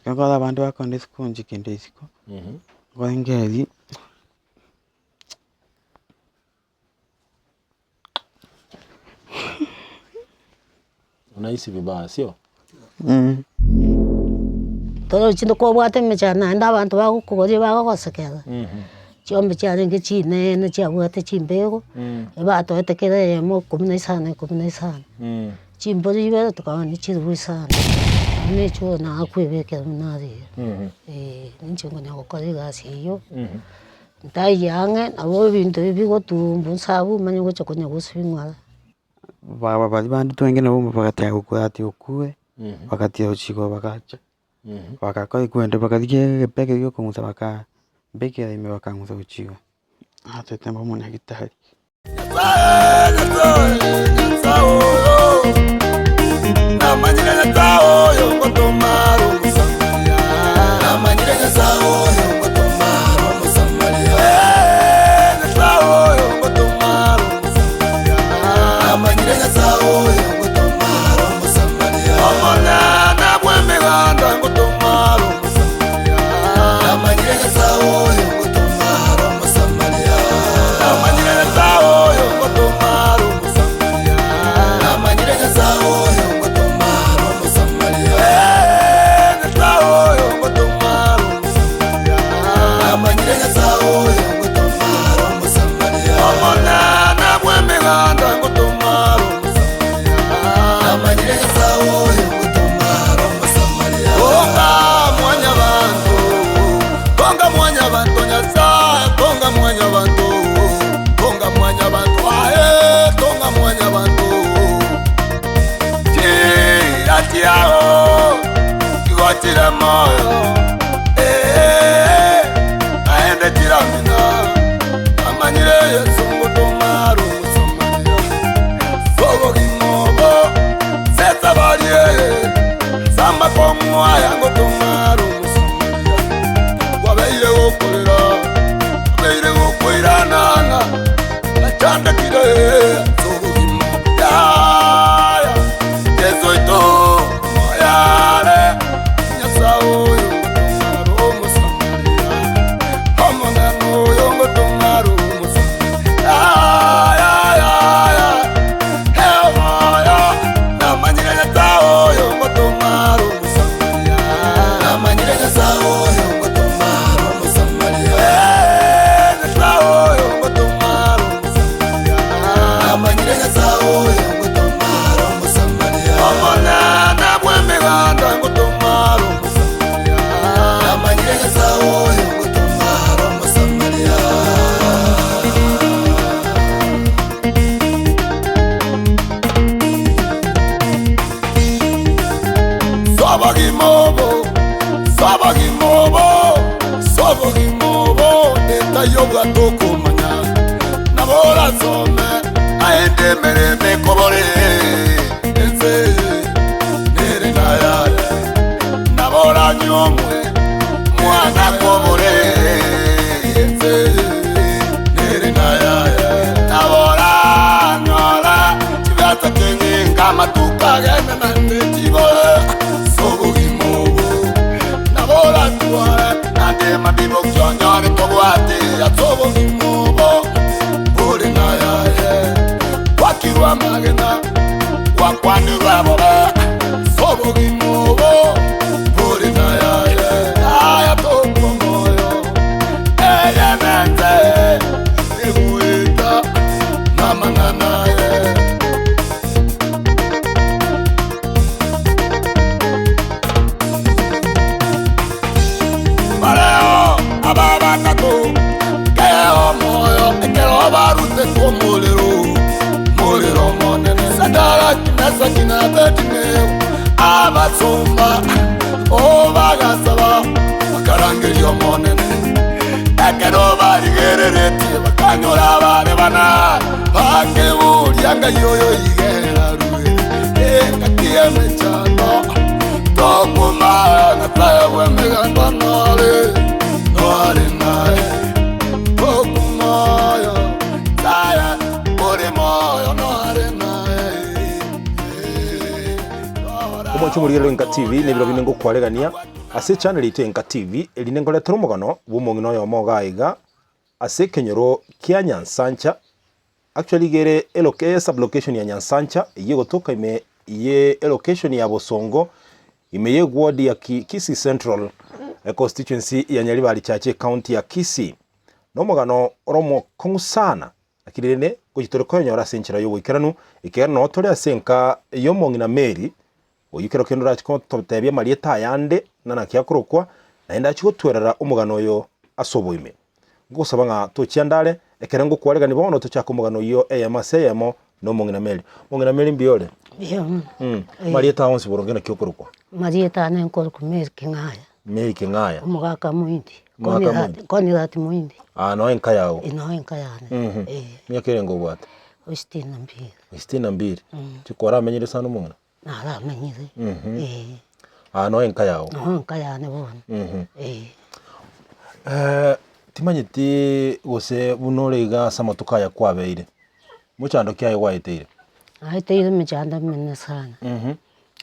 Ekero nkorora abande bakogenda isiko inche kende isiko, nkorengereria. Unahisi vibaya sio? Torochi kobwate emechando naende abanto bagokogoria bagogosekera, chiombe chiarenge chinene chiabwate chimbego, ebatoete kera eyemo ikomi na isano ikomi na isano, chimbori ibere tokaoonia chilifu isano, bono echio nakwebekera buna aria iga, eh, ninche nkonya gokora egasi eywo. Ntaiyo ang'e, nabo ebinto ebi bigotumbu nsabu omanye gocha konya gosibia ng'ora. Baba baria bande twenge nabo bagateba gokurati okure, bagatiga gochia igoro bagacha, bagakora ekwende bakarigia egepe ekeria giokong'usa baka mbekera ime bakang'usa gochia igoro, natete mbe omonyagitari. Omochie omorigereria Enka TV, nebiro binde ngokwaregania. Ase echannel yaito Enka TV, erinde nkoretere omogano bw'omong'ina oyomo iga aiga ase ekenyoro kia Nyansancha, actually iga ere eloca esub-location ya Nyansancha eyio egotoka ime ye elocation ya Bosongo ime ye ward ya Ki Kisii Central, econstituency ya Nyaribari Chache ecounty ya Kisii. Nomogano ore omokong'u sana Lakini rende ngochia tore koyenyora ase enchera y'oboikeranu, ekiagera noo tore ase enka y'omong'ina Mary, oyio kero kende orache gototebia amarieta ayande ng'a naki akorokwa, naende achie gotwerera omogano oyo ase oboime. Ngogosaba ng'a tochia ndare, ekero ngokwaregania bono tochake omogano oyio eyemo ase eyemo na omong'ina Mary. Omong'ina Mary mbuya ore? Mbuya mono. Amarieta ao onsi boronge naki okorokwa? Amarieta ane nkorokwa Mary King'aya. Mary King'aya. Omogaka Moindi. Omogaka Moindi. Conrad Moindi. Ah, noe enka yago. Eh, noe enka yane. Eh. Miaka erenge obwate? Sitini na mbili. Sitini na mbili. Tikwaramenyire sana omong'ina? Naramenyire. Eh. Ah, noe enka yago. Noe enka yane bono. Eh. Timanyeti gose buna ore iga ase amatuko aya kwabeire, mochando ki aye gwaeteire? Naeteire emechando emenene sana.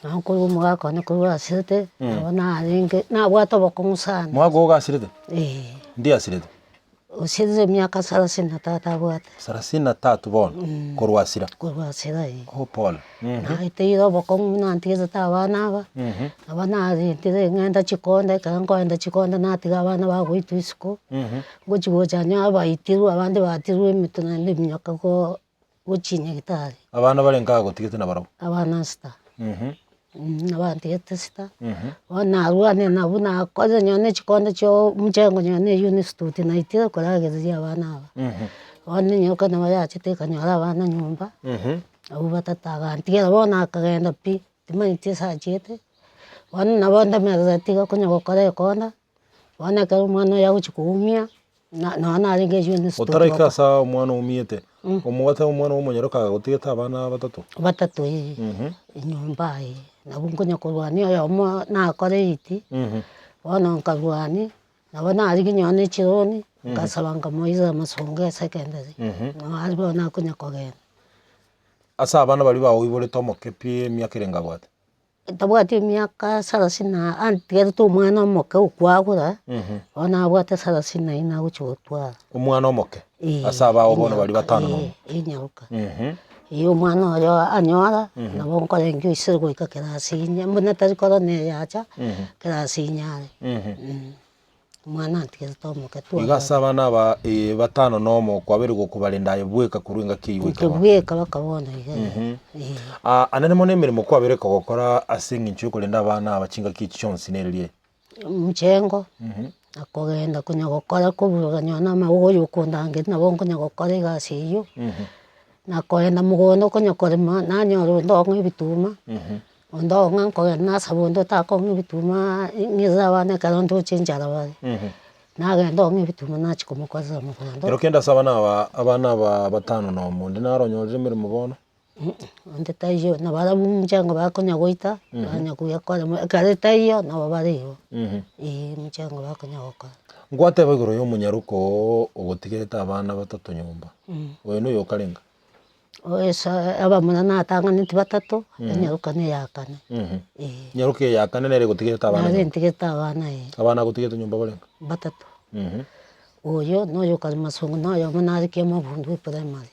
Nabo korwa omogaka one korwa asirete, nabo narenge nabwate obokong'u sana. Omogaka ogo asirete? Eeh. Ndi asirete? Osirire emiaka sarasini na tatu abwate. Sarasini na tatu bono, korwa asira? Korwa asira eh. Oh pole. Naeteire obokong'u buna ntigete abana aba, nabo narentire ng'enda chikonda ekero nkoenda chikonda natiga abana bagoitwa isiko, ngochi gocha nyore baitirwe abande batirwe emetwe naende eminyoka go. Gochia nyagetari. Abana barenge agotigete nabarabwo? Abana sita. Nabantigete sita, bono narwanire nabwo nakorire nonye na echikonde chia omochengo nonye na eunistitute naitire koragereria abana aba. Bono enyoka nabo yachete ekanyora abana nyomba, abwo batato agantigera bono akagenda pi, timanyeti ase achiete, bono nabo ndemerereti iga konya gokora ekonda. Bono ekero omwana oyo agochia koumia, na nonya narenge eywo nusu Otaraika totoka. ase omwana oumiete, omobwate omwana omonyaroka agotigete abana batato? Batato eh, enyomba eye, nabwo nkonya korwania oyomo nakora eiti, bono nkarwania, nabo narigia nonya na echironi, nkasaba nkamoira amasongo esekendari, nabo aria bono akonya kogenda. Ase abana baria baoiborete omoke pi emiaka erenge abwate? Tabwati emiaka sarasini na antigerete omwana omoke okwagura, bono abwate sarasini na ine agochia gotwara. Omwana omoke? Eeh, Ase abao bono baria batano nomo? Eeh, enyaroka. Eeh omwana oyo anyora, nabo nkorenge oisire goika kerasi inye, buna tari korona eye yacha, kerasi inye are. Omwana antigerete omoke Igo ase twabwate. abana aba batano nomo kwabeire gokobarenda aye bweka korwa engaki eyio goika Inche bono. bweka mpaka bono iga eh. Ah, anene mono emeremo kwabeire kogokora ase eng'encho yokorenda abana aba chingaki echi chionsi nereri eye? Omochengo, na kogenda konya gokora koburuga nonye na amauga oyo okondangeria nabo nkonya gokora egasi eyio, na kogenda mogondo konya korema nanyora onde ong'e ebituma. Onde ong'a nkogenda nasaba onde otakong'a ebituma ng'irere abana ekero ndoche enchara bare, nagenda ong'a ebituma nachia komokorera mogondo. Ekero kende ase abana aba abana aba batano na omo, onde naro onyorire emeremo bono? Onde taiyo, nabarabwo omochango bakonya goita, banya koyakora mo ekero etaiyo nabo bare igo, eh omochango bakonya gokora. Ngwateba igoro ya omonyaroka oo ogotigerete abana batato nyomba, oyo noyo okarenge? Esa abamura natang'aneti batato, enyaroka na eya kane, eh. Enyaroka eye ya kane nere egotigerete abana Nere nyomba? entigerete abana eh. Abana agotigerete nyomba barenge? Batato. Oyo, na oyo okare masongo, na oyomo nare kiamabundu eprimary.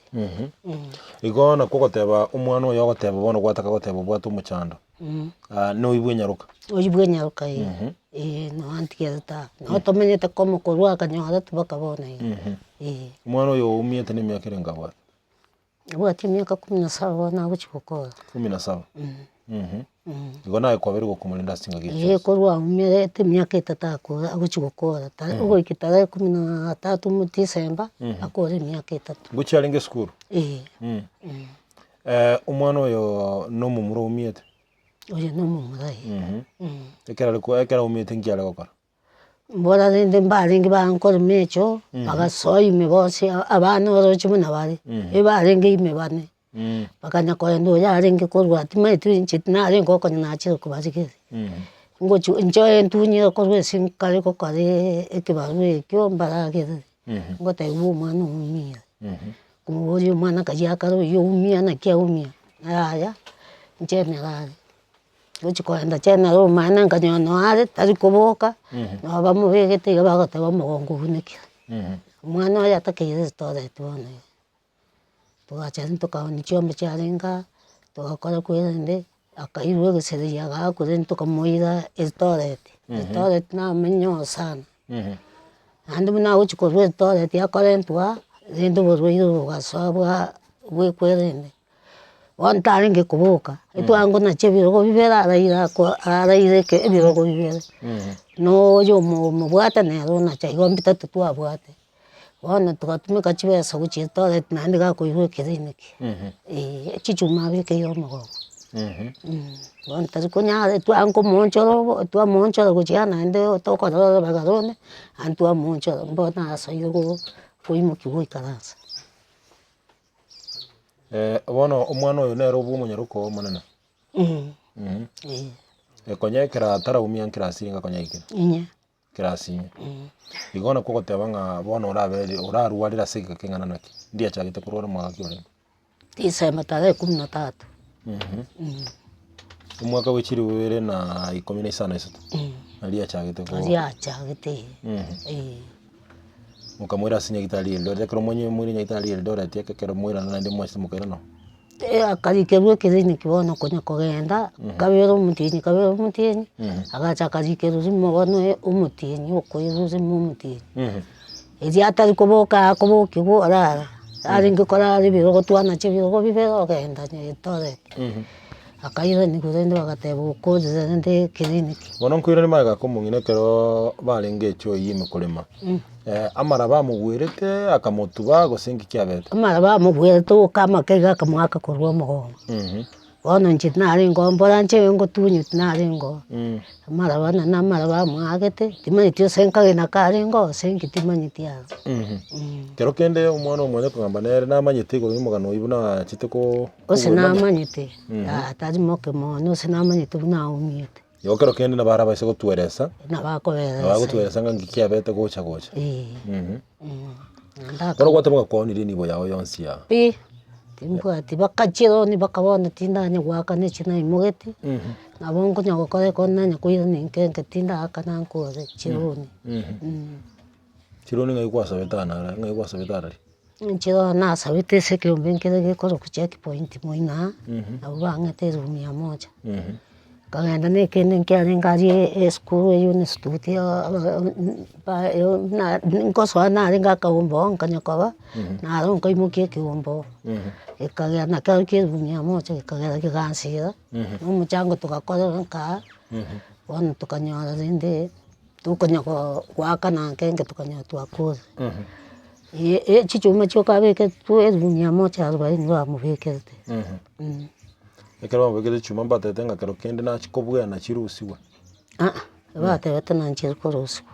Igo nakwo ogoteba omwana oyo ogoteba bono gwataka goteba obwate omochando, noibwe enyaroka? Oibwe enyaroka eh, eh noo antigerete aa. Noo tomenyete komo korwa akanyorete mpaka bono iga, eh. Omwana oyo oumiete na emiaka erenge abwate? Abwate emiaka kumi na saba bono agochia gokora. Kumi na saba? Igo naye kwabeire gokomorenda ase chingaki echi Eeh chionsi? korwa aumerete emiaka etato akore agochia gokora tare ogoika tarehe kumi na tatu mo December, akore emiaka etato. Ngochia arenge esukuru? Eeh. Omwana oyo na omomura oumiete? Oyo na omomura eh. Ekero are ko ekero aumiete nki are gokora? Mbora rende mbarenge bankorema echo, bagasoa ime bonsi abana oroche buna bare, ebarenge ime bane, bakanya kogenda oyo arenge korwa timanyeti inche tinarenge okonya nachire kobarigereria, ngochi inche oye ntunyire korwa ase nkare gokora ekebarua ekio mbaragerere, ngotebiwa omwana oumire, nkomoboria omwana kayia akare oywo oumia naki aumia, yaya inche nerare. Ngochi kogenda general omane nkanyora noo are tari koboka, nabo bamobegete iga bagoteba omogongo obunekire. Omwana oye atakeire eldoret bono iga. Togacha rende tokaoonia chiombe chiarenge aa, togakora kwerende, akairwa egeseri agaakwa rende tokamoira Eldoret, Eldoret namenyoo sana. Naende buna agochi korwa Eldoret akorentwa aa, rende oborwaire obo bogasoa bwa bwekwerende. Bono tarenge koboka, etwango nachio ebirogo bibere araire ako araire eke ebirogo bibere, na oyo omo omobwate nere onacha igo mbitato twabwate. Bono togatumeka chibesa gochia etoilet naende gakoirwa eclinic, eh, chichuma abekeire omogongo. Bono tari konyara twankomoonchora obo twamoonchora gochia naende tokorora ribaga rone, naende twamoonchora mbono asoire go koimokiwa goikaransa. Bono omwana oyo nere obwo omonyaroka oo omonene? Eh. Konya ekero ataraumia nkirasi nigo akonyaikera? Inye. Kirasi inye. Igo nakwo ogoteba ng'a bono orabe orarwarire ase egeka keng'ana naki? Ndi achagete korwara omwaka ki orenge? December tarehe kumi na tatu. Omwaka bwe chilifu bibere na ikomi na isano na isato, naria achagete ko. Naria achagete eh. Mokamoira ase nyagetari Eldoret, ekero mwanyoire moire nyagetari Eldoret eke ekero mwairana naende mwachete mokairana oo. Akarikerwa eclinic bono konya kogenda, kabere omotienyi kabere omotienyi, agacha akarikerwa rimo bono omotienyi okoirwa rimo omotienyi. Erio atari koboka akobokiwa orara, arenge korara ebirogo twanacha ebirogo bibere ogenda Eldoret. Akairaniwa rende bagateba okorire rende eclinic. Bono nkoirania magega komong'ina ekero barenge echoo eyio ime korema, amaraba amogwerete akamotuba gose inki kiabete? Amaraba amogwerete oka amake iga akamoaka korwa omogongo. Bono inche tinarenge oo mbora inche ngotunywa tinarenge oo, amaraba na amaraba amoagete, timanyeti gose nkagena karenge oo gose inki timanyeti aro. Kero kende omwana omwanya kogamba nere namanyete igoro ya omogano oyio buna achete ko. Gose namanyete, yaya tari moke mono, gose namanyete buna aumiete. Igo kero kende nabo arabaise gotueresa, Nabo akoberesa. nabo agotueresa ng'a nki kiabete gocha gocha. Eeh. Naende aka- Bono gwateba ng'a kwaonire enibo yao yonsi aa. Pi, timbwati, bakachironi mpaka bono tindanya goakana echio naimogetie, nabo nkonya gokora ekero nanya koirana inke inke tindaakana nkore chironi. Chironi ng'ai kwasabete aa nara ng'ai kwasabete arari? Inche bono nasabete ase ekeombe nkere gekorokwa check point moino aa, nabo bang'ete eroom ya moja. Nkagenda na ekende nkiarenge aria esukuru eywo institute nkosoa narenge akaombe oo nkanya koba, naro nkaimokia ekeombe oo, gekagera nakero kia eroom ya moja gekagera kegansira, na omochango togakorera nkaa, bono tokanyora rende. Tokonya goakana nke nke tokanyora twakorire. Chichuma chioka abeketwe elfu mia moja arubaini bamobekerete. Ekero bamobekerete chichuma mbatebete ng'a kero kende nachia kobwena chirusigwe? Aa, batebete nanchire korusigwa.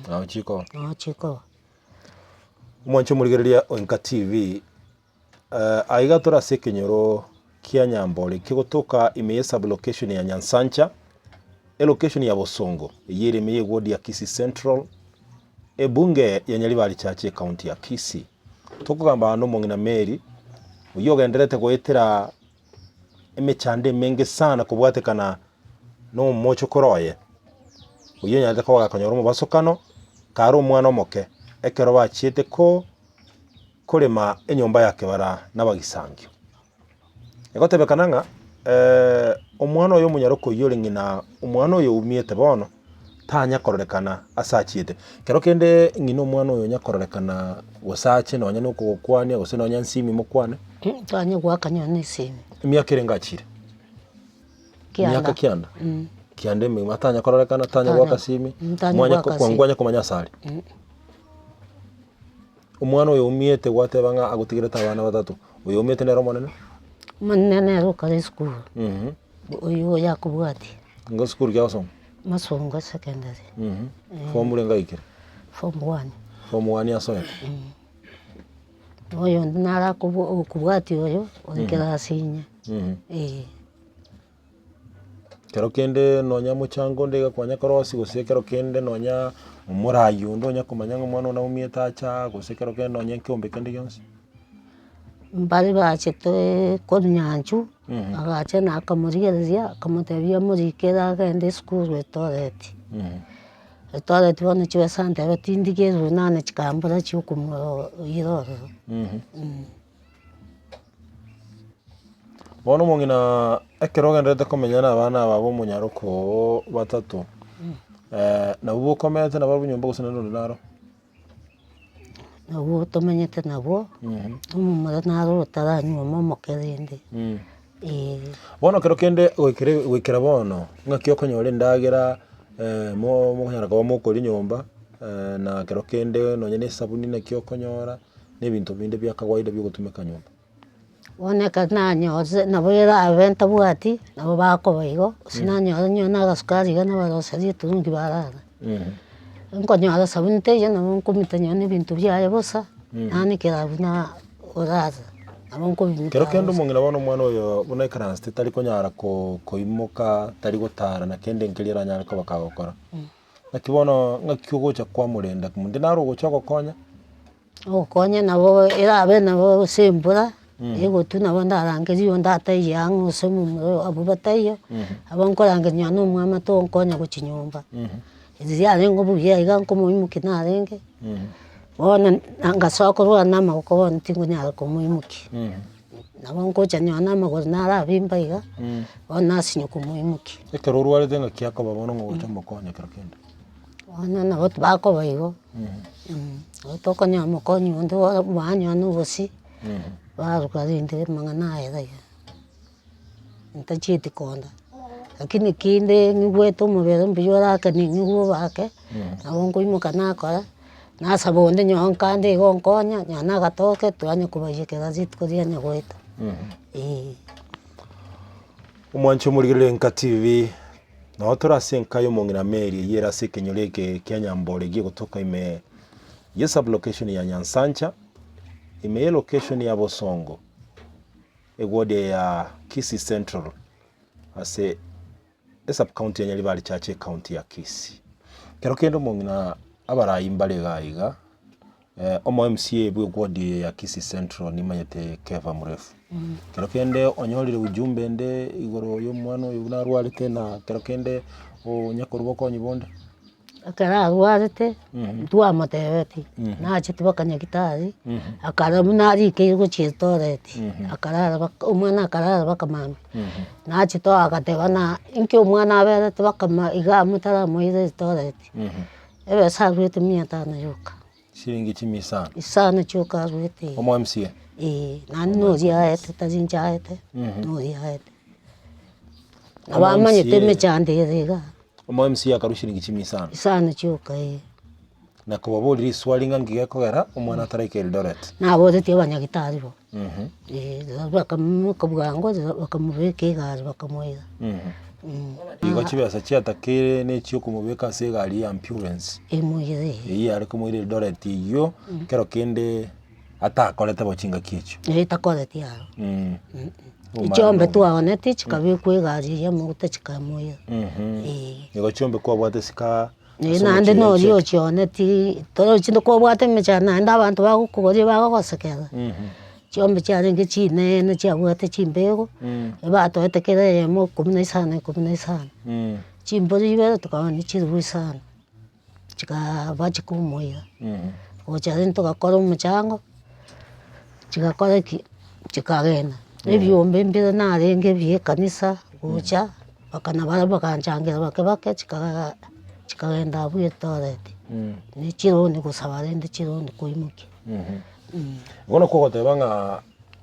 Nabo chikoba. Nabo chikoba. Omwanche omorigereria o Enka TV, aiga tore ase ekenyoro kia Nyambore kegotoka ime ye sub-location ya Nyansancha, elocation ya Bosongo, eyio ere ime ye ward ya Kisii Central, ebunge ya Nyaribari Church ecounty ya Kisii. Tokogamba na omong'ina Mary, oyio ogendererete goetera emechando emenge sana kobwatekana na omochokoro oye, oyio onyarete koba gakonyora omobasokano, kare omwana omoke, ekero bachiete ko korema enyomba ya kebara nabagisangio. Egotebekana ng'a omwana oyo omonyaroka oyio ore ng'ina omwana oyo oumiete bono, tanya kororekana ase achiete. Kero kende ng'ina omwana oyo onya kororekana gose ache nonya na okogokwania gose nonya nsimi mokwane. Twanya goaka nonya na esimi. Emiaka erenge achire? Kianda. Emiaka kianda? Kianda emegima atanya kororekana, tanya goaka simi, Tanya mwanya goaka ko simi. kwanya komanya ase are. Omwana oyo oumiete gwateba ng'a agotigerete abana batato, oyo oumiete nere omonene? Omonene nere okare esukuru, oywo oyo akobwatia. Nigo esukuru ki agosoma? Masongo secondary. Form renge aikire? Form one. Form one asoete? Na oyonde nare akobwa okobwatia oyo, ore class inye, eh. Kero kende nonya mochango onde iga kwanya korosia gose ekero kende nonya omorai onde onya komanya ng'a omwana one naumiete ache aa gose ekero kende nonya ekeombe kende gionsi. Mbare bachete korwa nyanchu. Agacha na akamorigereria, akamotebia amorikere agende esukuru Eldoret. Eldoret bono chibesa ntebe tindigerwe nane chikambora chia okomoira ororo. Bono omong'ina ekero ogendererete komenya na abana aba ba omonyaroko oo batato, nabwo bokomerete nabarabwo nyomba gose naende onde naro? Nabwo tomenyete nabwo, omomura naro otaranyuoma omoke rende, eh. Bono kero kende goikera goikera bono, ng'aki okonyora endagera mo mokonyara koba mokoria nyomba na kero kende nonye na esabuni naki okonyora, na ebinto binde bia kawaida biogotumeka nyomba. Bono ekero nanyorire nabo erabe ntabwati, nabo bakoba igo, gose nanyora onye na agasukari iga nabaroseria eturungi barara. Nkonyora sabuni teiyo nabo nkomita nonye na ebinto biaye bosa, naanekera abwo na orara, nabo nkobimita Kero kende bosa. omong'ina bono omwana oyo buna aikaransete tari konyara ko koimoka, tari gotara na kende nkeria aranyare koba kagokora. Naki bono ng'aki ogocha kwamorenda, monto naro ogocha ogokonya. Ogokonya nabo erabe nabo gose embura, egotwa nabo ndarangerie onde ataiyo ang'e gose omomura abwo bataiyo, abo nkorangeria nonye na omwamate onkonya gochia nyomba. Riria riarenge obuya iga nkomoimokia narenge, bono ngasoa korwara na amagoko bono tingonyara komoimokia. Nabo ngocha nonye na amagoro narabimba iga, bono nasinywa komoimokia. Ekero orwarete ng'aki akoba bono ng'a ogocha omokonye kero kende? Bono nabo bakoba igo, nabo tokonyora omokonyi onde banyora na obosie, baruga rende amang'ana aye iga, ntachieti konda, lakini kinde ng'igwete omobere mbuya orakenie ng'igwe obake, nabo nkoimoka nakora, nasaba onde nyowe nkande igo onkonya, nonye na agatoke twanya kobaiyekera rituko rianya goeta, eh. Omwanchi omorigereria Enka TV, nao tore ase enka y'omong'ina Mary eyio ere ase ekenyoro eke kia Nyambore gegotoka ime ye sub-location ya Nyansancha, ime ye location ya Bosongo, eward ya Kisii Central ase esub-county ya Nyaribari Church ecounty ya Kisii. Kero kende omong'ina abarai mbare iga iga. Omo MCA bwe ward eye ya Kisii Central nimanyete Kefa Murefu. Kero kende onyorire ujumbe ende igoro ya omwana oyo buna arwarete na kero kende onya korwa obokonyi bonde? Ekero arwarete, ntwamotebetie, nachete mpaka nyagetari, akarora buna arikeire gochia etoilet, akarara mpaka omwana akarara mpaka mambia. Nachete oo agateba ng'a inki omwana aberete mpaka ma iga motaramoira etoilet. Ebesa aruete mia tano yoka. Chiringi chimia isano. Isano chioka aruete ee. Omo MCA? Ee, naende noria aete tari inche aete, noria aete. Nabo Omo amanyete MCA. emechando ere igaa. Omo MCA akarua chiringi chimia isano. Isano chioka ee. Na kobaboria riswali ng'a nki gekogera omwana ataraika Eldoret. Naboretie abanyagitari bo, ee, bakamoimoka bwango bakamobeka egari bakamoira. Igo chibesa chiatakeire ne chiokomobeka ase egari ya ambulance. Emoire ee. Eyio yare komoira Eldoret eyio, kero kende atakorete bo chingaki echio. Ee takoreti aro. Chiombe twaoneti chikabekwa egari eyio amaguta chikamoira, ee. Igo chiombe kwabwate sika. Ee naende noria ochioneti, torochi kobwate emechando naende abanto bagokogoria bagogosekera, chiombe chiarenge chinene chiabwate chimbego, ebatoete kera eyemo ikomi na isano ikomi na isano, chimbori ibere tokaoonia chiribu isano, chikaaba chikomoira, gocha rende togakora omochango, chigakora ki? Chikagenda, ebiombe mbire narenge bia ekanisa, gocha. Bakana barabwo baganchangera bake bake chikagaa chikagenda abwo Eldoret, ne chironi gosaba rende chironi koimokia. Bono kogoteba ng'a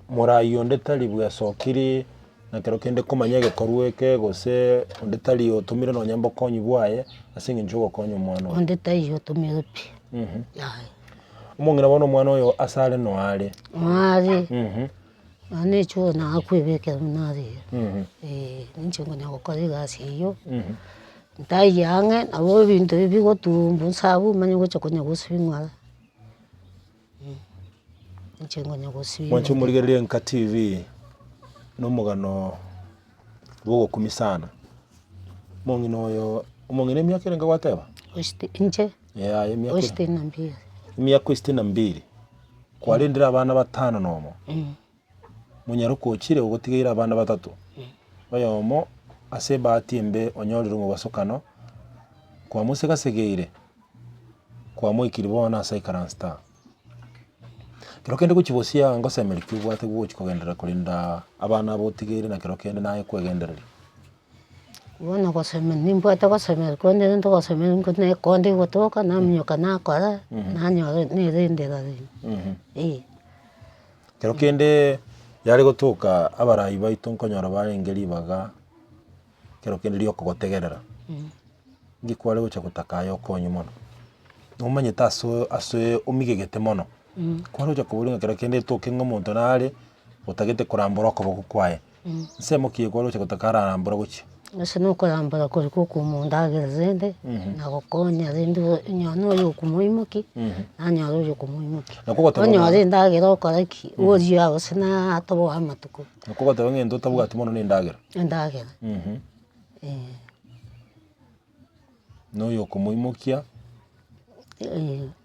morai onde tari bwesokiri na kero kende komanya egekorwa eke gose onde tari otomire nonye mbokonyi bwaye ase eng'encho yogokonya omwana oyo. Onde taiyo otomire pi, yaya. Omong'ina bono omwana oyo ase are noare. Noare. Nonya na echoo nakwebekera buna are iga, eh, ninche nkonya gokora egasi eyio, ntaiyo ang'e nabo ebinto ebi bigotumbu nsa abwo manye gocha konya gosibia ng'ora, ninche nkonya gosibia. Mwanche omorigereria Enka TV, na omogano bwogokumia sana. Omong'ina oyo, omong'ina emiaka erenge gwateba? Ositi inche? Yaya emiaka ere? Ositini na mbili. Emiaka sitini na mbili, kwarendire abana batano na omo. Monyaroka ochire ogotigeire abana batato, oyomo ase ebahati embe onyorire omobasokano, kwamosegasegeire, kwamoikirie bono ase aikaransete aa. Kero kende gochia bosia ngosemeria ki obwate gochi kogenderera korenda abana aba otigeire na kero kende naye kwegendereria? Bono gosemia nimbwate gosemia konde rende gosemia na ekonde egotoka naminyoka nakora, nanyora nerendera rende eh. Kero kende yare gotoka abarai baito nkonyora barenge ribaga kero kende riokogotegerera, inki kware gocha gotaka aye okonywe mono? Nomanyete ase ase omigegete mono, kware gocha koboria ng'a kero kende etoke ng'a omonto nare otagete korambora okoboko kwaye, nsemo ki kware gocha gotaka ararambore gochia? Ase nokorambora koria kwa okomondagera rende, na gokonya rende onye na oyo okomoimokia, nanyora oyo okomoimokia. Nakwo ogoteba ng'a- Onyore endagera okore ki, oria gose natoboa amatuko. Nakwo ogoteba ng'a egento otabwati mono na endagera. Endagera, eh. Na oyo okomoimokia,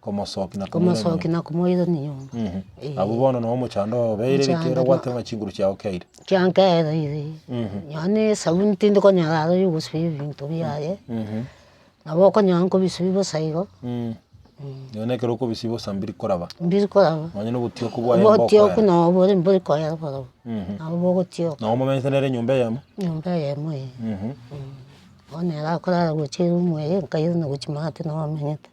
komosokia na komoirania. Komosokia na komoirania nyomba. Abwo bono noo omochando obeire Omochando ekero gwateba ng'a chinguru chiao keire. Chiankereire, nonya na esabuni tindi konyora aro ya ogosibia ebinto biaye, nabo okonyora nkobisibia bosa igo. Nonya na ekero okobisibia bosa mbiri koraba. Mbiri koraba. Nonya na obotioku bwaye Obotioku mbokoera. nabo bore mbori koera barobwo, nabo bogotioka. Nabo momenyete nere enyomba eyemo? Enyomba eyemo eh. Bono ere akorara gochia eroom eye, nkairana gochia maate nabo amenyete,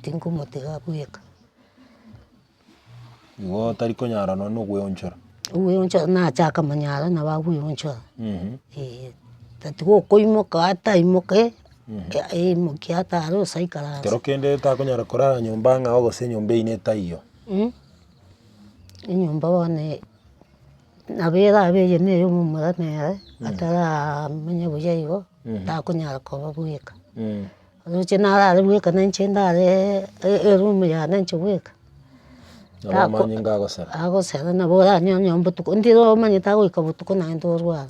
tinkomotiga bweka. Igo tari konyara nonya na ogweonchora. Ogweonchora nachaka monyara nabo agweonchora, eh, tatiga okoimoka ataimoke, aimokie atare gose aikaranse. Kero kende takonyara korara nyomba ng'ao gose enyomba eyio netaiyo. Enyomba bono nabo erabe eye na eya omomura nere, ataramenya buya igo, takonyara koba bweka. Roche narare bweka na inche ndare eroom yane inche bweka. Nabo amanyinga agosera. Agosera nabo oranyore nonya botuko, ndire omanyete agoika botuko naende orware.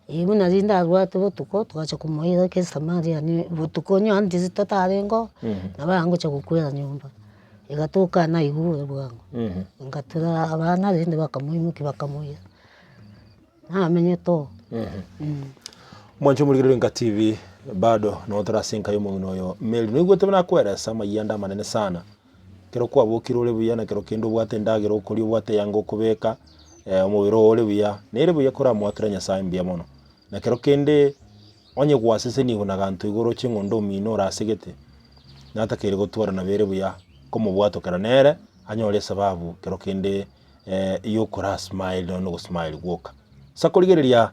Eeh buna riria ndarwarete botuko, togacha komoira Gethsemane botuko onye ndiri totarenge oo, nabo arangocha gokwera nyomba. Egatoka naigure bwango, ngatura abana rende bakamoimokia bakamoira, namenyete oo. Mwanche omorigereria Enka TV, bado noo tore ase enka y'omong'ina oyo Mary. Noigwete buna akoeresa amayianda amanene sana, ekero kwabokire ore buya na ekero kende obwate endagera okoria obwate eyanga okobeka, omobere oo ore buya, nere buya koramoakera Nyasaye mbuya mono. Na ekero kende Onye gwasesenigwe na ganto igoro ching'ondo omino orasegete, natakeire gotwara nabo ere buya komobwatokera nere anyore esababu kero kende yokora smile nonya nogosmile gwoka. Ase korigereria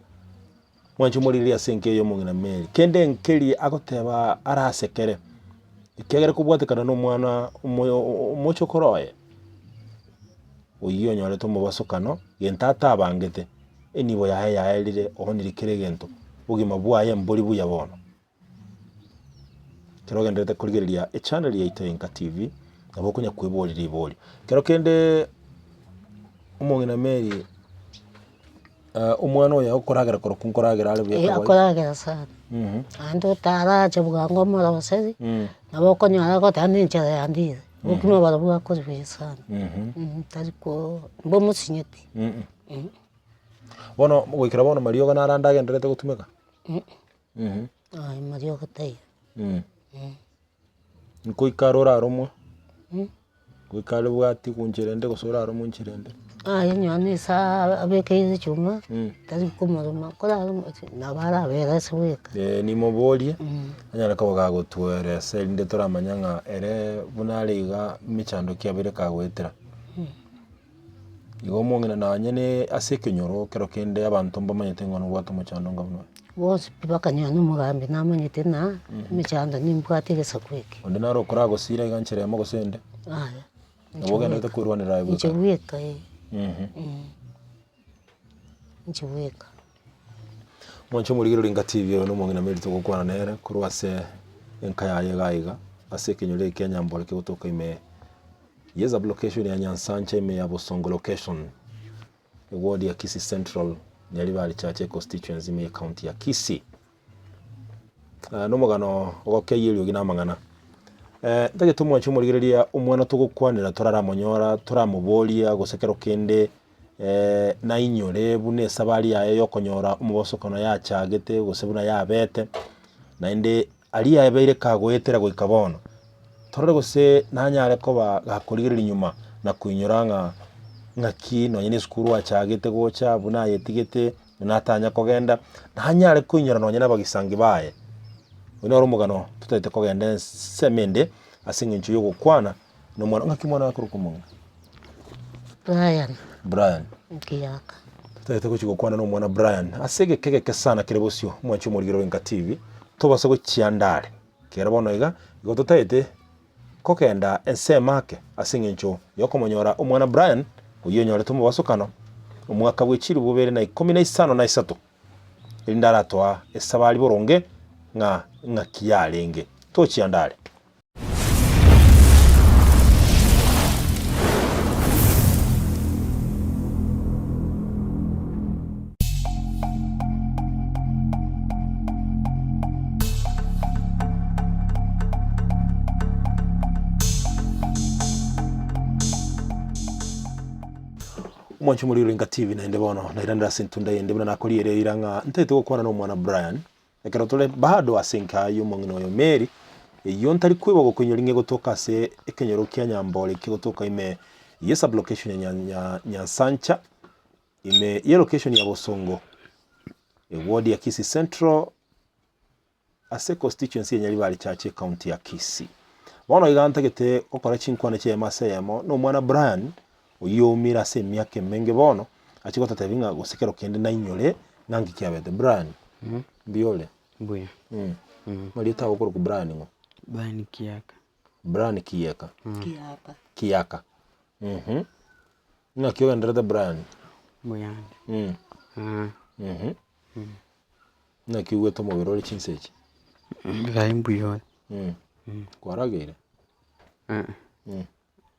mwanche omorigererie ase enka eye omong'ina Mary, kende nkeri agoteba arasekere, ekiagera kobwatekana na omwana omoyo omochokoro oye, oyio onyorete omobasokano, gento atabangete. Enibo yaye yaerire, oonire kera egento, obogima bwaye mbori buya bono. Ekero ogendererete korigereria echannel yaito ya Enka TV, nabo okonya kweboria riborio. Ekero kende omong'ina Mary omwana oyo agokoragera korokwo nkoragera are buya Eh, kawaida. akoragera sana, naende otaracha bwango omoroseri, nabo okonyora agoteba na enchara yandire, obokima barobwo akoria buya sana, tari ko mbomosinyeti. Bono goikera bono mariogo naro ande agendererete gotumeka? Aye mariogo taiyo. Nkoika are oraromwe? Goika are bwati nchera ende gose oraromwe nchera ende? Aye onye na esaa abekeire echuma, tari komoroma koraromwe nabo arabere ase bweka. Nimoborie, anyare koba gagotweresa erinde toramanya ng'a ere buna are iga mechando ki abeire kagoetera. Igo omong'ina nonye ne ase ekenyoro kero kende abanto mbamanyete ng'a nobwate omochando onga buna oyo. Bonsi pi bakanyora na omogambi namanyete ng'a emechando nimbwate egesaku eke. Onde naro okoragosira iga nchera eyemo gose ende? Yaya. Nabo ogendererete kwerwanera aye bweka? Inche bweka eh. Inche bweka. Mwanche omorigereria Enka TV oyo na omong'ina Mary togokwana nere korwa ase enka yaye iga iga ase ekenyoro eke kia Nyambore kegotoka ime ye sub location ya Nyansancha ime ya Bosongo location eward ya Kisii Central Nyaribari Chache constituency ime ye county ya Kisii. Nomogano ogokeyia eriogi na amang'ana. Ntagete omwanche omorigereria omwana togokwanera toraramonyora toramoboria gose kero kende. Nainyore buna esabari yaye yokonyora omobosokano yachagete gose buna yabete, naende aria yabeire kagoetera goika bono, torore gose nanyare koba gakorigereria nyuma na koinyora ng'a ng'aki nonye na esukuru achagete gocha buna ayetigete, buna atanya kogenda, nanyare koinyora nonye na abagisangi baye. Oyio noro omogano totaete kogenda ensemo ende ase eng'encho ya ogokwana. Nomwana, ng'aki omwana akorokwa omong'ina? Brian. Brian. Kiaka. Totagete gochia gokwana na omwana Brian ase egeka egeke sana kere bosio, omwanchi omorigere o Enka TV, tobasa gochia ande are. Kera bono iga, igo totagete kogenda ensemo ake ase eng'encho yokomonyora omwana Brian, oyio onyorete omobasokano omwaka bwe chilifu bibere na ikomi na isano na isato, erinde aratoa esabari boronge ng'a ng'aki yarenge. Tochia ande are. Omwanchi omoriri Oringa TV naende bono nairanire ase entunda eyende buna nakoriere eira ng'a ntaete gokwana na omwana Brian. Ekero tore bado ase enka y'omong'ina oyo Mary, eyio ntari koigwa gokoinyora ing'e gotoka ase ekenyoro kia Nyambore kegotoka ime ye sublocation ya Nyansancha, ime ye location ya Bosongo, eward ya Kisii Central, ase constituency ya Nyaribari Church ecounty ya Kisii. Bono iga ntagete gokora chinkwana chi'eyemo ase eyemo na omwana Brian, oyio oumire ase emiaka emenge bono, achie gototebia ng'a gose kero kende nainyore ng'a nki kiabete. Brian, mbuya ore? Mbuya. Amarieta ago okorokwa Brian ng'o? Brian Kiaka. Brian Kieka. Kiaka. Kiaka. Ng'aki ogendererete Brian? Mbuya ande. Ng'aki oigwete omobere ore chinsa echi? Ngai mbuya ore. Kwarageire?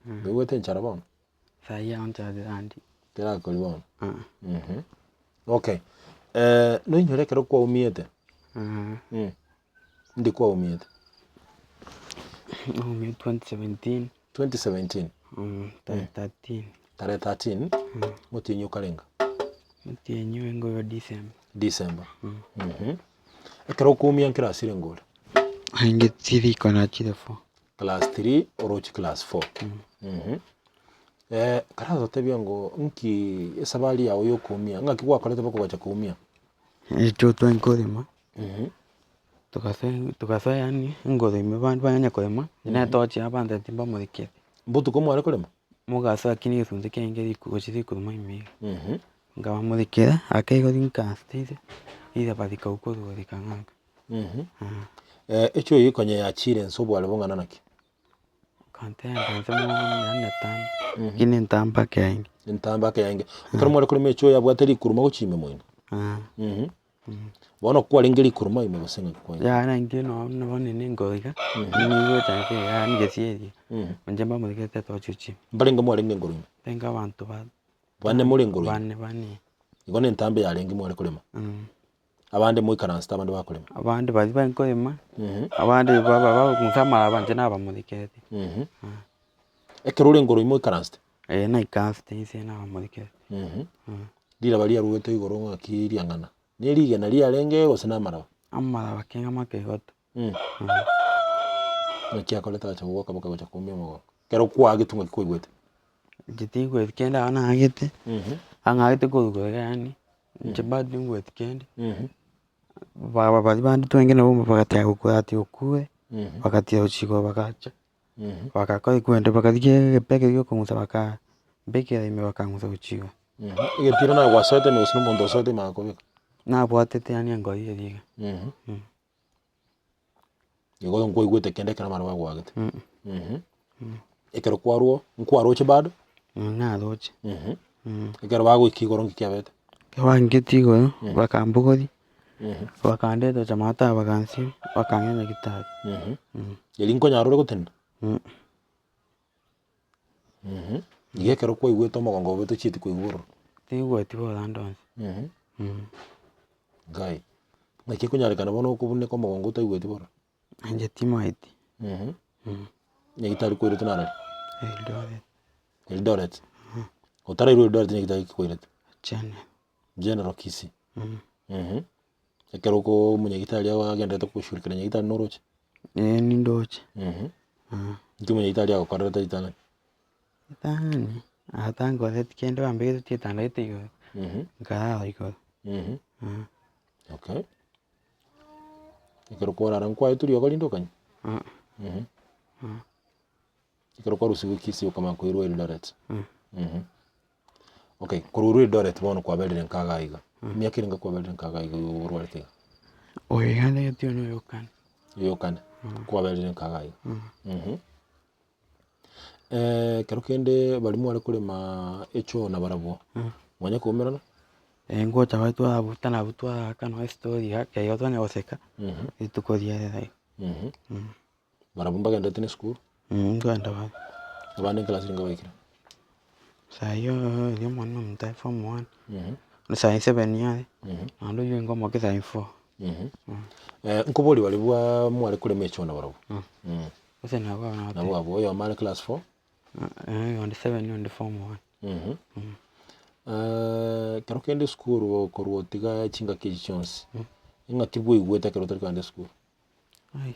Noigwete enchara bono? Sai amo nchara tirandi. Terakori bono? Okay, noinyore ekero kwaumiete? Ndi kwaumiete? Naumia 2017. 2017? Tarehe 13. Tarehe 13, omotienyi okarenga? Omotienyi oyo oyo December. December. Ekero okoumia nkirasi renge ore? Naende three kona chire four. Class 3 oroche class 4. Karagotebia ngo nki esabari yao ya okoumia, ng'aki gwakorete mpaka ogacha koumia? Ekio tware korema, togasoa togasoa yaani engoro ime abanto banyanya korema, inche netochi abanto mbamorikere. Mbotuko mware korema? Mogasoa lakini egesunte kiaye riku gochia rikuruma ime iga. Nkabamorikera, ake igo rinkansete riraba rikagwa korwa rikang'aka. Echi oyo konya yachire inse obware bong'ana naki? Nkantenga inse mono yaani netano, lakini entambe ake yaenge. Entambe ake yaenge. Ekero mware korema echi oyo yabwate rikuruma gochia ime moino? Bono kwarenge rikuruma ime gose ng'aki kwarenge? Yaya nainche noo bono nengoro iga, nigocha inse iga yaani gesieri, inche mbamorikete etochi gochia ime. Mbarenge mwarenge engoro ime? Barenge abanto ba Bane more engoro ime? Bane bane. Igo na entambe yarenge mware korema? Abande moikaransete abande bakorema. Abande baria bare korema, abande baba bagokunsa amaraba inche nabamorikerete. Ekero ore igoro imoikaransete? Eeh naikaransete inse nabamorikerete. Riraba riaruete igoro ng'aki riang'ana? Ne rigena riarenge gose na amaraba? Amaraba keng'ama makeigoto. Ng'aki akorete agacha gogoaka mpaka gocha koumia omogongo? Ekero kwagetwe ng'aki kwaigwete? Inche tingweti kende abwo naagete, ang'agete korwa igoro yaani, inche bado tingweti kende, baba baria bande twenge nabo bagateba gokwa ati okure, bagatiga gochia igoro bagacha, bagakora ekwende bakarigia egepe keria giokong'usa baka mbekera ime bakang'usa gochia igoro. Egepira naye gwasoete ime gose na omonto osoete ime agakobeka? Nabwatete yaani engori eria iga. Igo nkwaigwete kende ekero amarwa agoagete. Ekero kwarwa nkwaroche bado? Naroche. Ekero bagoika igoro nki kiabete? Ekero bang'iketi igoro, bakambogoria, bakandeta gocha maate bakansibia, bakang'ira nyagetari. Erio nkonyara ore gotenena? Igo ekero kwaigwete omogongo obe tochieti koigwa bororo? Tingweti bororo ande onsi. Ngai, naki ekonyarekana bono okobuneka omogongo otaigweti bororo? Inche timaeti. Nyagetari kweretwe narari? Eldoret. Eldoret. Otarairwa Eldoret nyagitari ki kwairete? General. General Kisii. Mh, ekero oko omonyagitari agenderete kogoshughulikera nyagitari noroche? Ee nindoche. Nki omonyagitari agokorerete ritang'ani? Ritang'ani, atankoreti kende bambegete getanda gete igoro, nkarara igoro. Okay. Ekero kwarara nkwaetwe riogo rinde okanywa? Ekero kwarusiwe Kisii okamanya koirwa Eldoret. Okay, korwa orwa Eldoret bono kwaberire nka iga iga, emiaka erenge kwaberire nka iga iga orwarete iga? Oyo iga ndegete oyo noyo okane. Oyo okane, kwaberire nka iga iga. Ekero kende baria mware korema echoo nabarabwo, mwanya koumerana? Ngocha bare twabuta nabwo twaaka nonya estori iga ekero igo twanya goseka, rituko riarero iga. Barabwo mbagenderete na esukuru? Nkogenda bare. Abande eclass nigo baikire? Sai oria omonene ominto are form one, sai seven are, naende oyio oinge omoke sai four. Nkoboria baria bwa mware korema echoo nabarabwo? Gose nabwo abwo nabo Nabwo abwo, oyomo are class four? Oyonde seven oyonde form one. Ekero kende esukuru korwa otiga chingaki echi chionsi, eng'aki bwaigwete ekero otari kogenda esukuru? Ai,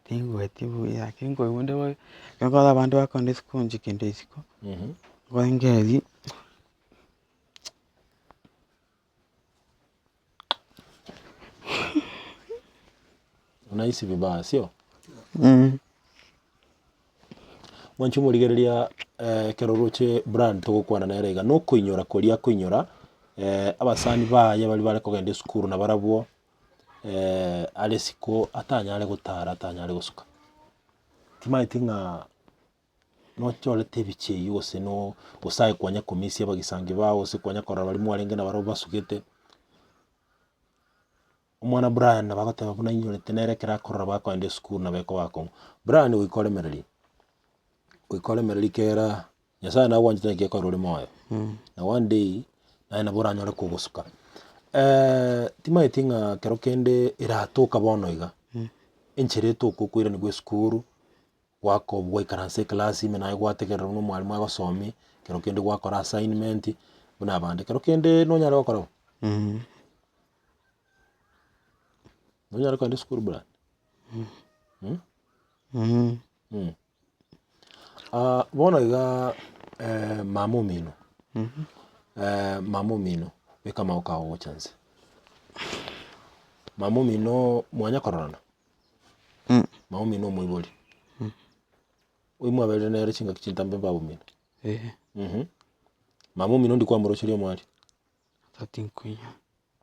tingweti buya lakini nkoigwa nde bobe, ekero nkorora abande bakogenda esukuru inche kende isiko, nkorengereria. Unahisi vibaya sio? Mwanche omorigereria ekero oroche Brian togokwana nere iga, nokoinyora koria akoinyora abasani baye baria bare kogenda esukuru nabarabwo are isiko atanyare gotara atanyare gosuka. Timanyeti ng'a nochorete ebicha eywo gose no gose aye kwanya komisia abagisangi bao gose kwanya korora baria mwarenge nabarabwo basugete. Omwana Brian nabo agoteba buna ainyorete nere ekero akorora bakoenda esukuru nabo ekoba akong'u. Brian goika oremererie, goika oremererie kera Nyasaye nagwanchete naki ekero ore moyo, na one day naye nabo oranyore kogosuka. Timanyeti ng'a kero kende eratoka bono iga, enchera etoka okoiranigwa esukuru, gwakobwa gwaikaransa eclass ime naye gwategerera buna omwalimu agosomia, kero kende gwakora assignment, buna abande. Kero kende nonyare gokora bo? Nonyare kogenda esukuru Brian? Bono iga mama omino, mama omino beka amaboko ao gocha nse. Mama omino mwanya kororana? Mama omino omoibori, oywo mwaberire nere chingaki chintambe baba omino? Mama omino ndi kwamorocheria omwari? Ata tinkoinyora.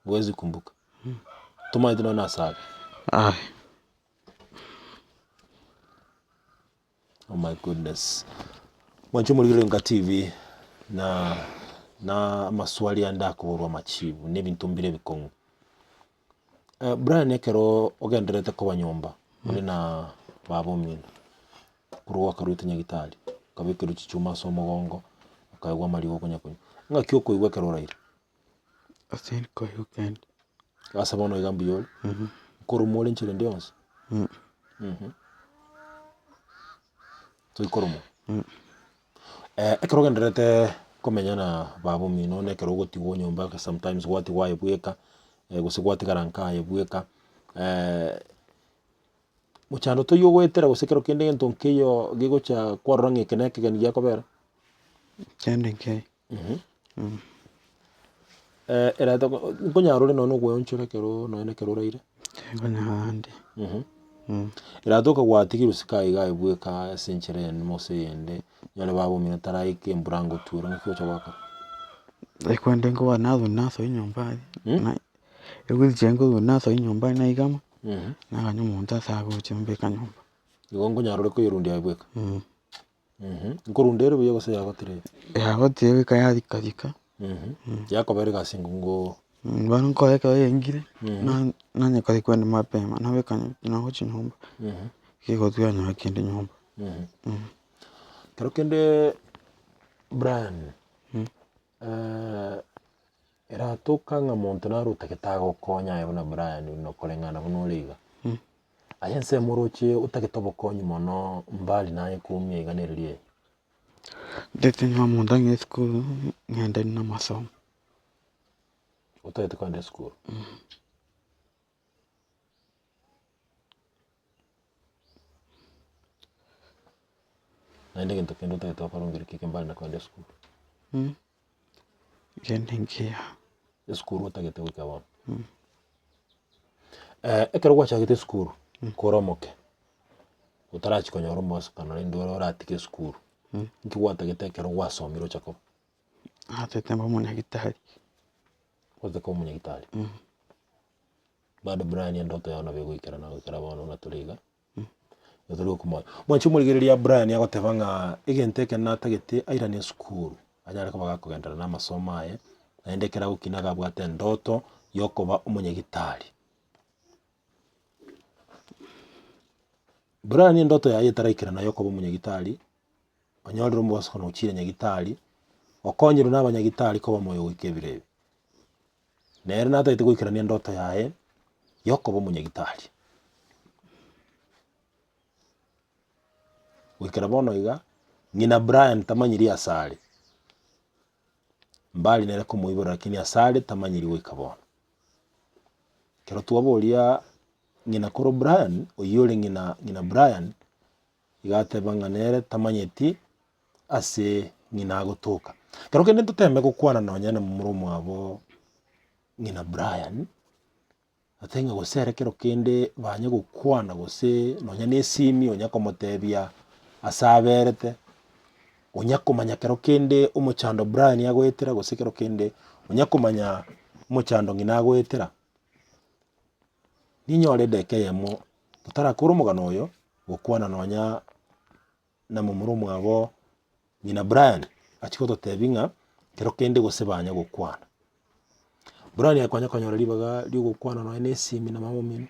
Huwezi kumbuka? Tomaeti nonya nase are? Aye. Oh my goodness. Mwanche omorigereria Nka TV na na amaswali ande akoborwa amachibu na ebinto mbire ebikong'u. Brian ekero ogendererete koba nyomba ore na baba omino, korwa gwakarwete nyagitari, okabekerwa chichuma ase omogongo, okaegwa amariga okonya konywa, ng'aki okoigwa ekero oraire? Ase nkoigwa kende. Ase bono iga mbuya ore, nkoromwa ore enchera ende yonsi? Toikoromwa? Ekero ogendererete komenya na baba omino na ekero ogotigwa nyomba sometimes gwatigwa aye bweka, gose gwatigara nka aye bweka, mochando toiyo ogoetera gose ekero kende egento nkeiyo gegocha kwarora ng'a eke na ekegeni giakobera? Kende nkeiyo. Ereta nkonyara ore nonya na okoeonchora ekero nonya na ekero oraire. Tinkonyara ande. Eratoka gwatigire osike aiga aye bweka ase enchera eyemo gose eyende, onyore baba omino taraika embura ngotwera ng'aki ogocha gwakora? Ekwende nkoba narwa nasoa enyomba aria, na egochi nkorwa nasoa enyomba naigama, naganya omonto ase agocha ombeka nyomba. Igo nkonyara ore koyerundia aye bweka? Nkorunda ere buya gose yagotire iga? Yagotire goika yarika rika. Yakobera egasi engongo. Bono nkore ekero yaingire, na- nanyekora kwenda mapema, nabeka nagochia nyomba, kegotwa nyora kende nyomba. Ekero kende Brian, eratoka ng'a monto naro otagete agokonye aye buna Brian buna koreng'ana buna ore iga. Aye ensemo oroche otagete obokonyi mono mbali naye koumia iga nereri eye. Ntete nyuma omonto ang'e esukuru, ng'ende na amasomo. Otagete kogenda esukuru? Naende egento kende otagete gokora ongere ki mbali na kogenda esukuru? Kende nkiya. Esukuru otagete goika bono. Ekero gwachagete esukuru, kore omoke, otarachia konyora omosokano rende ore oratige esukuru, nki gwatagete ekero gwasomire ocha koba? Natete mbe omonyagitari. Otagete koba omonyagitari? Bado Brian endoto yao nabo egoikerana goikera bono buna tore iga, igo tori gokomonya. Mwanche omorigereria Brian agoteba ng'a egento eke natagete airane esukuru, anyare koba gakogenderera na amasomo aye, naende ekero agokina iga abwate endoto ya okoba omonyagitari. Brian endoto yaye etaraikerana ya okoba omonyagitari, onyorire omobasokano ochire nyagitari, okonyirwe na abanyagitari koba moyo goika ebiro ebi. Nere natagete goikerania endoto yaye yokoba omonyagitari. Goikera bono iga, ng'ina Brian tamanyiri ase are, mbari nere komoibora lakini ase are tamanyiri goika bono. Ekero twaboria ng'ina koro Brian, oyio ore ng'ina ng'ina Brian, iga ateba ng'a nere tamanyeti ase ng'ina agotoka. Ekero kende ntoteme gokwana nonye na momura omwabo ng'ina Brian, otebe ng'a gose ere kero kende banye gokwana gose nonya na esimi onya komotebia ase aberete, onya komanya kero kende omochando Brian agoetera gose kero kende onya komanya omochando ng'ina agoetera. Ninyore edaka eyemo totarakora omogano oyo, gokwana nonya na momura omwabo ng'ina Brian, achie gototebia ng'a kero kende gose banya gokwana. Brian akonya konyora ribaga ria ogokwana nonya na esimi na mama omino,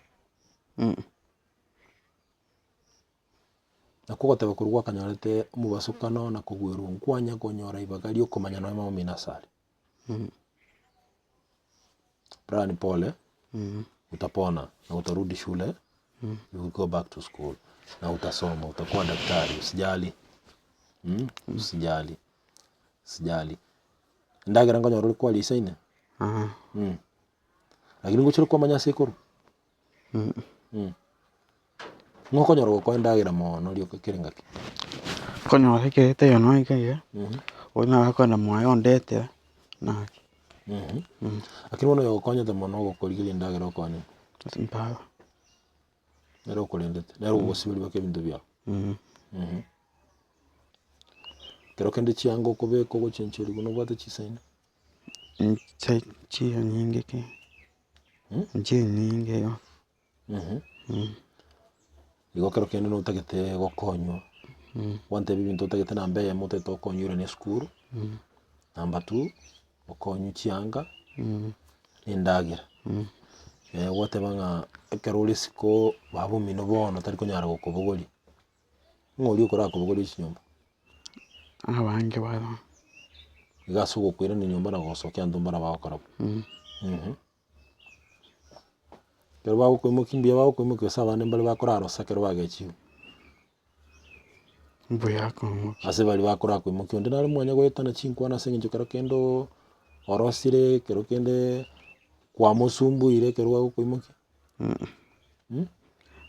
nakwo ogoteba korwa gwakanyorete omobasokano na kogwerwa nkwanya konyora ribaga ria okomanya nonya mama omino ase are. Brian pole, utapona na utarudi shule, you will go back to school na utasoma, utakuwa daktari, usijali usijali, usijali. Endagera nkonyora ore kwaria isaine? Lakini ngochire kwamanya ase ekorwa? Ng'o okonyora gokoa endagera mono rioka kera engaki? Okonyora ekero taiyo nonya iga iga, oyo nabo akoenda mwaye ondetera, naria. Lakini bono oyo ogokonyete mono ogokorigeria endagera okoa ning'o? Baba. Nere okorendete, nere ogosiberia mpaka ebinto biago. Kero kende chianga okobeka ogochencherigwa nobwate chisaini? Inche chiyo nyinge ki, nchiyo nyinge igo. Igo ekero kende notagete gokonywa, gwantebia ebinto otagete namba eyemo otagete gokonywa oirane esukuru, namba two, okonywe chianga, na endagera. Gwateba ng'a ekero ore isiko baba omino bono tari konyara gokobogoria, ng'o oria okorakobogorie chinyomba? Abange baroo. Iga ase ogokoirania nyomba na gogosokia abanto mbara bagokora bo. Ekero bagokoimokia mbuya bagokoimokia gose abande mbare bakorarosa ekero bagechiwe. Mbuya akoimokia. Ase baria bakorakoimokia onde nare mwanya goetana chinkwana ase eng'encho kero kende oo orosire ekero kende kwamosumbuire ekero bagokoimokia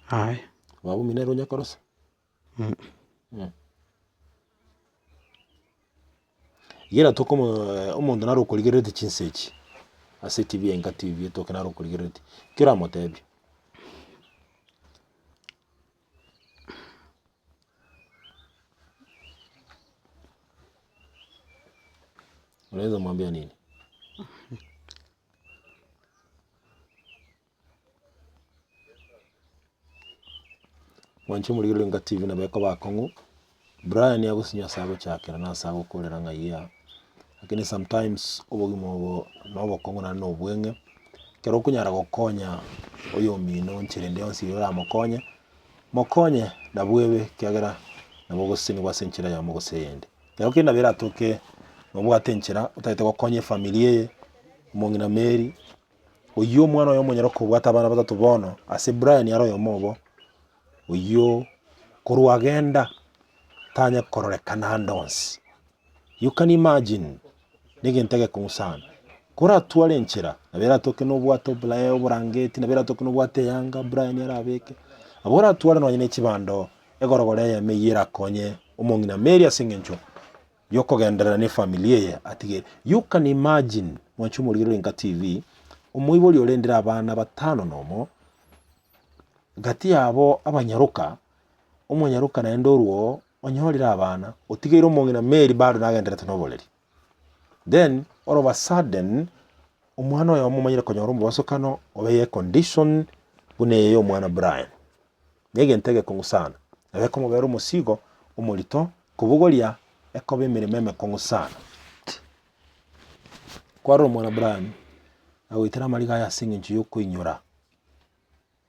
Aye. Baba omino nere onya korosa. Rigereria tokomo omonto nare okorigereretie chinsa echi, ase etibi ya Enka TV etoke nare okorigereretie, ki oramotebie? Unaweza mwambia nini? Mwanche omorigereria Enka TV nabo ekoba akong'u, Brian agosinywa ase agochakera na ase agokorera ng'a iyaa, lakini sometimes obogima obo na obokong'u naende na obweng'e, ekero okonyara gokonya oyomino nchera ende yonsi eye oramokonye, mokonye nabwo ebe ekiagera nabo ogosesenigwa ase enchera eyemo gose eyende. Ekero kende nabo eratoke nobwate enchera otagete gokonya efamiri eye, omong'ina Mary. Oyio omwana oye omonyene kobwata abana batato bono, ase Brian are oyomo obo, oyio korwa agenda tanya kororekana ande onsi. You can imagine, negento egekong'u sana. Koratware enchera, nabo eratoke nobwate obulae oborangeti, nabo eratoke nobwate eyanga Brian arabeke, nabo oratware nonye ne chibando egorogoro eyemo eywo erakonye omong'ina Mary ase eng'encho yokogenderera ne efamiri eye atigere. You can imagine mwanche omorigereria Nka TV, omoibori orendire abana batano nomo, gati yabo abanyaroka, omonyaroka naende orwo oo onyorire abana, otigeire omong'ina Mary bado nagendererete na oboreri. Then all of a sudden, omwana oyomo omanyire konyora omobasokano obe ye condition buna eye ya omwana Brian. Na egento egekong'u sana, nabo ekomobera omosigo omorito kobogoria ekoba emeremo emekong'u sana. Kwarora omwana Brian, agoitera amariga aye ase eng'encho ya okoinyora.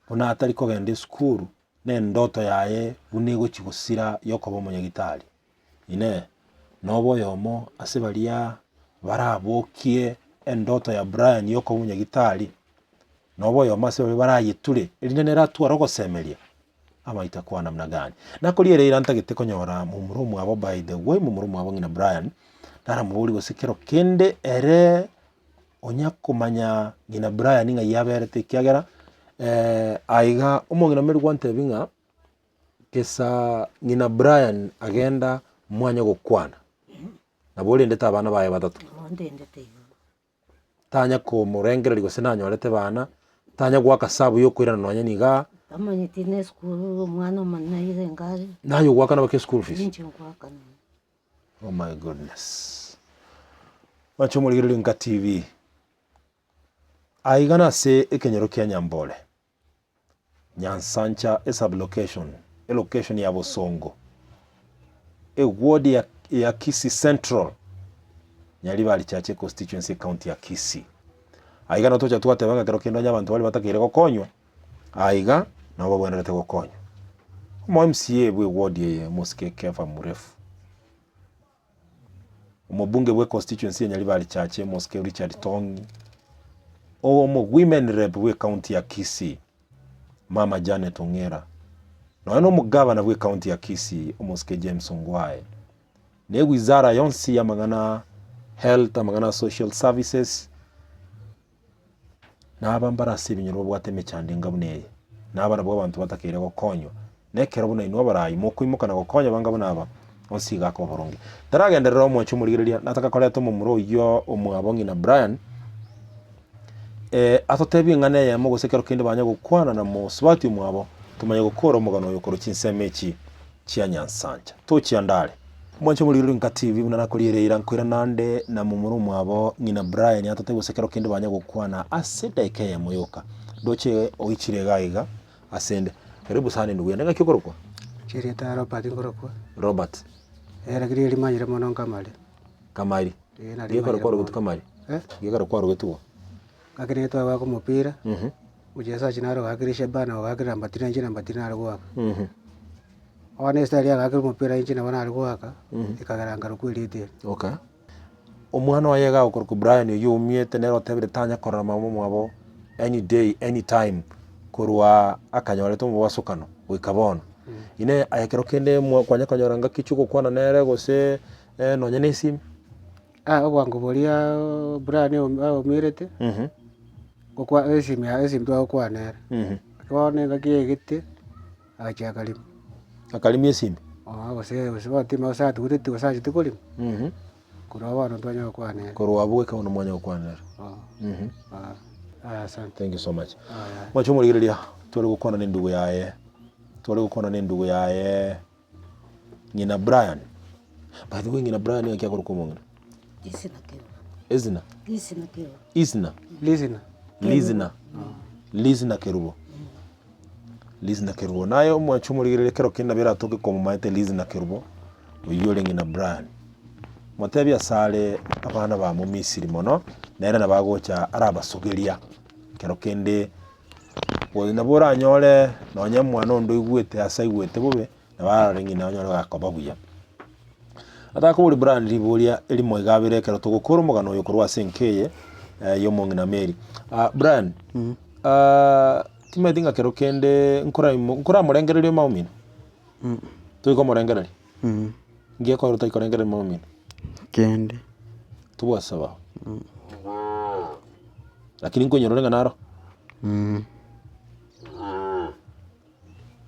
Buna atari kogenda esukuru, na endoto yaye buna egochia gosira yokoba omonyagitari. Inee! Nobe oyomo ase baria barabokie endoto ya Brian yokoba omonyagitari? Nobe oyomo ase baria barayeture, erinde nere atware ogosemeria? Amaito akwana namna gani? Nakoria ere eira ntagete konyora momura omwabo by the way, momura omwabo ng'ina Brian, naramoborie gose kero kende ere Onya komanya ng'ina Brian ng'ai aberete ekiagera aiga omong'ina Mary gwantebi ng'a gesa ng'ina Brian agenda mwanya gokwana, nabo orendete abana baye batato. Nabo ndendete igo. Tanya komorengereria gose nanyorete bana, tanya goaka sabu ya okoirana nonye nigaa. Tamanyeti na esukuru omwana omonene aire enga are. Naye ogoakana baka eschool fees? Ninche ngoakana. Oh my goodness. Mwanche omorigereria Nka TV. Aiga nase ekenyoro kia Nyambore. Nyansancha e sub-location, elocation ya Bosongo. Eward ya, ya Kisii Central. Nyaribari Chache constituency ecounty ya Kisii. Aiga nabo tocha twateba ng'a kero kende onye abanto baria batakeire gokonywa, aiga nabo babwenerete gokonywa. Omo MCA bwe eward eye omosike Kefa Murefu, omobunge bwe constituency ya Nyaribari Chache omosike Richard Tong'i, omo women rep bwe ecounty ya Kisii mama Janet Ong'era, nonya na omogavana bwe ecounty ya Kisii omosike James Ongwae, na ewizara yonsi y'amang'ana health, amang'ana social services. Na aba mbare ase ebinyoro babwate emechando enga buna eye, na aba nabwo abanto batakeire gokonywa. Na ekero buna inwe abarai mokoimoka na gokonya banga buna aba, onsi iga akoba boronge. Taragenderera omwancha omorigereria, nataka koreta omomura oyio omwabo ng'ina Brian, atotebie eng'ana eyemo gose ekero kende banya gokwana na mosubati omwabo, tomanye gokora omogano oyo korwa chinsemo echi chia Nyansancha. Tochia ndare. Mwanche omorigereria Nka TV buna nakoriere eira nkoira nande na momura omwabo ng'ina Brian atotebie gose ekero kende banya gokwana ase edaika eyemo yoka. Ndoche oichire iga iga ase ende. Karibu sana endugu yane. Ng'aki okorokwa? Inche erieta Robert nkorokwa. Robert. Eh lakini erimanyire mono nkamari. Kamari. Eh narimanyire Gekero kwarogetwe mono. Kamari? Eh? Gekero kwarogetwe igo? Gaki nigo twabaka omopira, mchezaji naro ogakire Shabana ogakire namba three nainche namba three nare goaka. Bono ase aria agakire omopira inche nabo nare goaka, ekagera nkarokwa erieta eri. Okay. Omwana oye iga agokorokwa Brian oyio oumiete nere otebire tanya korora mama omwabo any day, any time korwa akanyorete omobasokano goika bono. Inee aye ekero kende mwa kwanya konyora ngaki chiogokwana nere gose nonye na esimi? Obwango boria Brian aumerete, gokwa esimi yaye esimi twagokwana ere. Bono engaki yaigete, agachia akarima. Akarima esimi? Gose gose bono gose atuguteti gose acheti korima, korwa bono ntwanya gokwana ere. Korwa abwo goika bono mwanya gokwana ere. Aya asante. Thank you so much. Mwanche omorigereria, tware gokwana na endugu yaye, tware gokwana na endugu yaye. Ng'ina Brian, by the way ng'ina Brian ng'aki akorokwa omong'ina? Isina Kerubo. Esina? Isina Kerubo. Isina? Lizina. Lizina. Lizina Kerubo. Lizina Kerubo. Naye omwanchi omorigereria ekero kende nabo eratoke komomaete Lizina Kerubo, oyio ore ng'ina Brian. Motebie asare abana ba Momisiri mono, nere nabo agocha arabasugeria ekero kende. Gose nabo oranyore nonye omwana onde oigwete ase aigwete bobe, nabo arore ng'ina onyore gakoba buya. Atakoboria Brian riboria erimo iga abere ekero togokora omogano oyo korwa ase enka eye ya omong'ina Mary. Brian, timanyeti ng'a kero kende nkoraimo nkoramorengereria omama omino? Toikomorengereria? Nki gekogera otaikorengereria mama omino? Kende. Tobwati sababu? Lakini nkoinyora ore ng'a naro?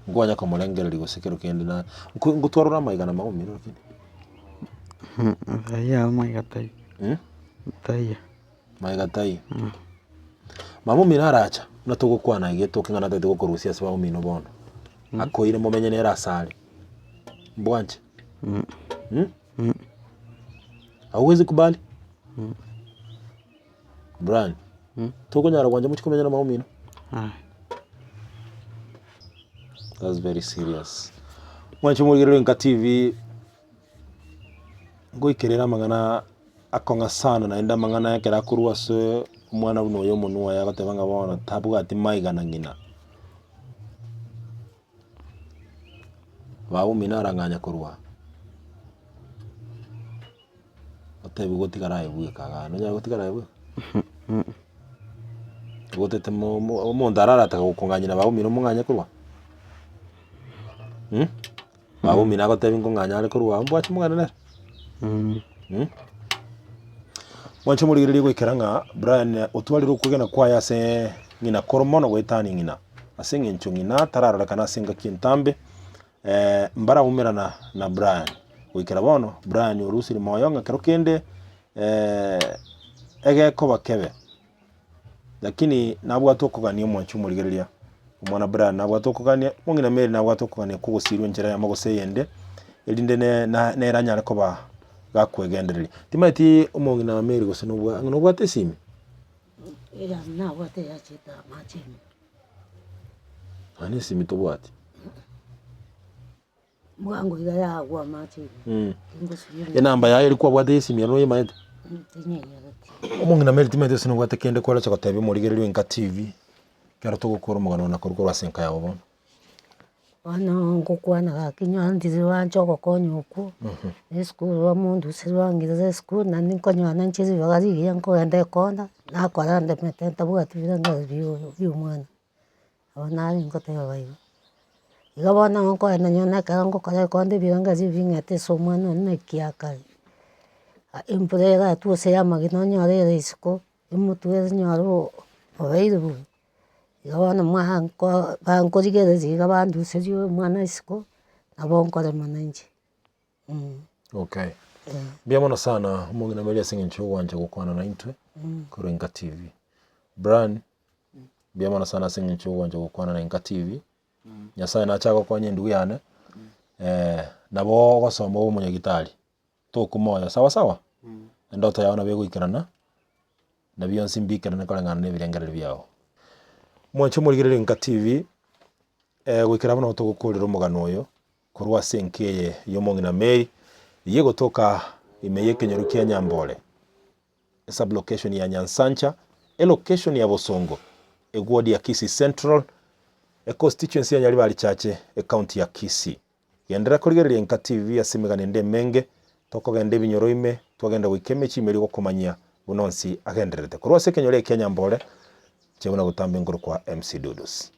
Nkwanya komorengereria gose kero kende na nko ngotwara ore amaiga na maumire lakini. Taiyo amaiga taiyo. Taiyo. Maiga taiyo. Mama omino aracha buna togokwana iga etoke ng'a natagete gokorusia ase baba omino bono, akoire momenye nere ase are, mbwanche? Hauwezi kubali? Brian, tokonyara gwancha mochie komenya na mama omino? That's very serious. Mwanche morigererie Nka TV, ngoikerere amang'ana akong'a sana naende amang'ana ekero akorwa ase omwana buna oyo omonwa oye agoteba ng'a bono tabwati maiga na ng'ina. Baba omino arang'anya korwa aa, otebiwe otigare aye bweka igaa, nonyare gotigara aye bweka? Igo otete mo- mo omonto ararataka gokong'anyia na baba omino omong'anye korwa aa? Baba omino agotebi nkong'anya are korwa aa, mbwache omogende nere? Mwanche morigererie goikera ng'a Brian otwarire okwegena kwaye ase ng'ina koro mono goetania ng'ina, ase eng'encho ng'ina tararorekana ase engaki entambe, mbaraumerana na Brian. Goikera bono, Brian orusire moyo ng'a kero kende egekoba kebe. Lakini nabwate okogania omwanchi omorigereria, omwana Brian nabwate okogania, omong'ina Mary nabwate okogania kwa ogosirwa enchera eyemo gose eyende, erinde ne na nere anyare koba gakwegendereria. Timanyeti omong'ina Mary gose nobwa ng'a nobwate esimi? Eya nabwate eyachete amache ime. Nonya na esimi tobwati? Bwango iga yagwa amache ime. Tingosibia omonto. Enamba yaye eria kwabwate ya esimi ero noyemaete? Tinyenyoreti. Omong'ina Mary timanyeti gose nobwate kende kwaracha gotebia omorigereria o Enka TV, ekero togokora omogano one nakorwa korwa ase enka yabo bono. Bono ngokwana gaki inwe ndiri banche ogokonya okwo, na esukuru bamonduserie bang'irere esukuru naende nkonyora ninche ribaga rigiya nkogenda ekonda, nakora ndemete ntabwati birengererio bio bia omwana. Nabo nare ngoteba igo. Igo bono nkoenda nyone ekero ngokora ekonda ebirengererio bing'ete ase omwana one naki akare. Embura eratwe gose ya amagena onyore ere isiko, emotwe onyore obeire bobe. Igo bono mwanko bankorigereria iga banduseria omwana isiko, nabo nkorema nainche. Okay. Mbuya mono sana omong'ina Mary ase eng'encho yogwancha gokwana naintwe korwa Enka TV. Brian, mbuya mono sana ase eng'encho yogwancha gokwana na Enka TV. Nyasaye nache agokonye endugu yane, nabo ogosoma obe omonyagitari, tokwa moyo sawa sawa? Endoto yao nabo egoikerana, na bionsi mbiikerane koreng'ana na ebirengererio biao. Mwanche omorigereria Enka TV, goikera buna togokorera omogano oyo, Korwa ase enka eye y'omong'ina Mary, eyio egotoka ime y'ekenyoro kia Nyambore, esub-location ya Nyansancha, elocation ya Bosongo, eward ya Kisii Central, econstituency ya Nyaribari Chache, ecounty ya Kisii. Genderera korigereria Enka TV ase emegano ende emenge, tokogenda ebinyoro ime, twagenda goika emechie ime erio gokomanyia buna onsi agendererete. Korwa ase ekenyoro eke kia Nyambore, inche buna botambe nkorokwa MC Dudus.